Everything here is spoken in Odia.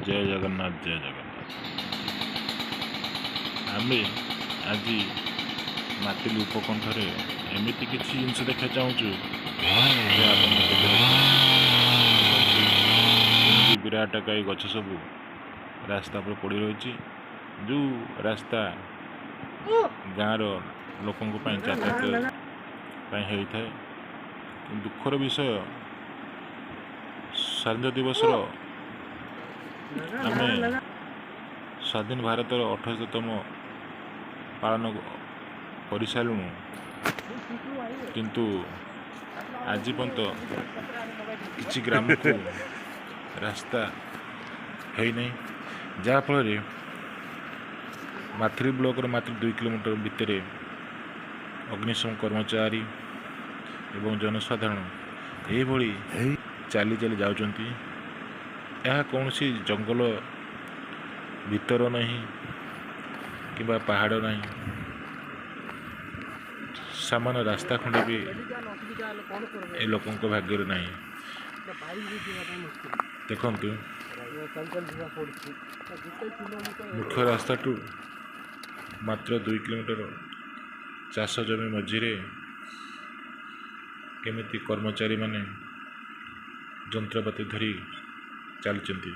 ଜୟ ଜଗନ୍ନାଥ, ଜୟ ଜଗନ୍ନାଥ। ଆମେ ଆଜି ମାଥିଲି ଉପକଣ୍ଠରେ ଏମିତି କିଛି ଜିନିଷ ଦେଖିବାକୁ ଚାହୁଁଛୁ ଯେ ଆପଣ କେବେ ଦେଖନ୍ତୁ, କେମିତି ବିରାଟକାୟ ଗଛ ସବୁ ରାସ୍ତା ଉପରେ ପଡ଼ି ରହିଛି, ଯେଉଁ ରାସ୍ତା ଗାଁର ଲୋକଙ୍କ ପାଇଁ ଯାତାୟାତ ପାଇଁ ହେଇଥାଏ। ଦୁଃଖର ବିଷୟ, ସ୍ୱାଧୀନତା ଦିବସର ଆମେ ସ୍ୱାଧୀନ ଭାରତର 78ତମ ପାଳନ କରିସାରିଲୁଣୁ, କିନ୍ତୁ ଆଜି ପର୍ଯ୍ୟନ୍ତ କିଛି ଗ୍ରାମକୁ ରାସ୍ତା ହେଇନାହିଁ, ଯାହାଫଳରେ ମାଥିଲି ବ୍ଲକର ମାତ୍ର 2 କିଲୋମିଟର ଭିତରେ ଅଗ୍ନିଶମ କର୍ମଚାରୀ ଏବଂ ଜନସାଧାରଣ ଏହିଭଳି ଚାଲି ଚାଲି ଯାଉଛନ୍ତି। ଏହା କୌଣସି ଜଙ୍ଗଲ ଭିତର ନାହିଁ କିମ୍ବା ପାହାଡ଼ ନାହିଁ, ସାମାନ୍ୟ ରାସ୍ତା ଖଣ୍ଡେ ବି ଏ ଲୋକଙ୍କ ଭାଗ୍ୟରେ ନାହିଁ। ଦେଖନ୍ତୁ, ମୁଖ୍ୟ ରାସ୍ତାଠୁ ମାତ୍ର 2 କିଲୋମିଟର ଚାଷ ଜମି ମଝିରେ କେମିତି କର୍ମଚାରୀମାନେ ଯନ୍ତ୍ରପାତି ଧରି ଚାଲିଛନ୍ତି।